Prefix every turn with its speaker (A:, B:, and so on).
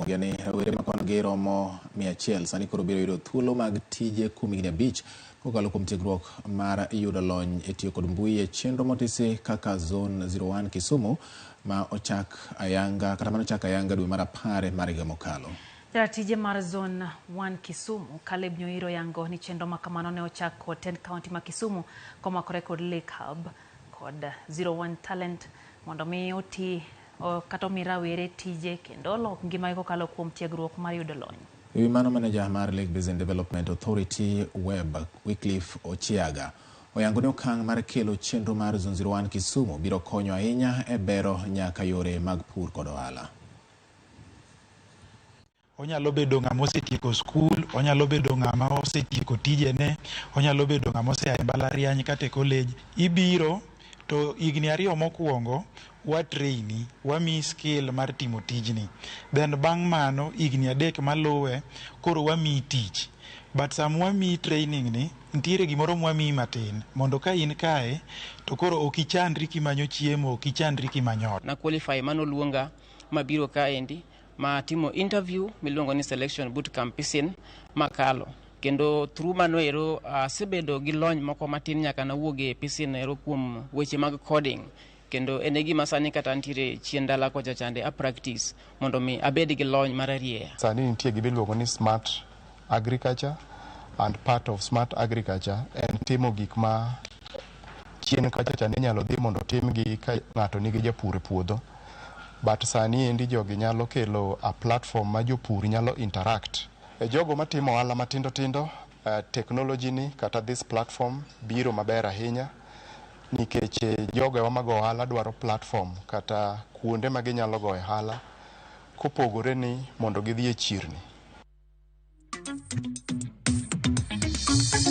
A: Ramogi ni rawere ma kwan gi romo 100 sani koro biro yudo thuolo mag tije kuom higni 5 kokalo kuom tiegruok mar yudo lony e tiyo kod mbui e chenro motisi kaka Zone 01 Kisumu ma ochak ayanga kata mane ochak ayanga dwe mar 10 mar higa mokalo.
B: Jaratije mar Zone 1 Kisumu, Caleb Nyoiro yango ni chenro makamano ne ochak kod tend county ma Kisumu komakore kod Lake Hub kod 01 Talent mondo mi oti kata omi rawere tije kendo olok ngimagi kokalo kuom tiegruok mar yudo lony.
A: Ewi mano, maneja mar Lake Basin Development Authority Web Wycliffe Ochiaga oyango ni okang' mar kelo chenro mar Zone 01 Kisumu biro konyo ahinya e bero nyaka yore mag pur kod ohala.
C: Onyalo bedo ng'ama osetieko skul, onyalo bedo ng'ama osetieko tijene, onyalo bedo ng'ama osea e mbalariany kata e college. Ibiro to higni 2 mokwongo wa traini, wamiyi skill mar timo tijni. Then bang' mano higni 3 maluwe koro wamiyi tich. But sama wamiyi training ni, nitiere gimoro mwamiyi matin mondo ka in kae to koro ok ichandri kimanyo chiemo, ok ichandri kimanyo ot.
D: Na qualify manoluonga mabiro kaendi ma timo interview miluongo ni selection boot camp Pisin makalo. Kendo through mano ero asebedo gi lony moko matin nyaka nawuog e Pisin ero kuom weche mag coding. Kendo en e gima sani kata nitiere chien dala kocha chande a practice mondo mi abed gi lony mar arieya.
E: Sani nitie gima iluongo ni smart agriculture, and part of smart agriculture en timo gik ma chien kacha cha ne inyalo dhi mondo timgi ka ng'ato nigi japur e puodho. But sani endi jogi nyalo kelo a platform ma jopur nyalo interact. E jogo matimo ohala matindo tindo, technology ni kata this platform biro maber ahinya nikech jogo mago ohala dwaro platform kata kuonde ma ginyalo goyo ohala kopogore ni mondo gidhi e chirni.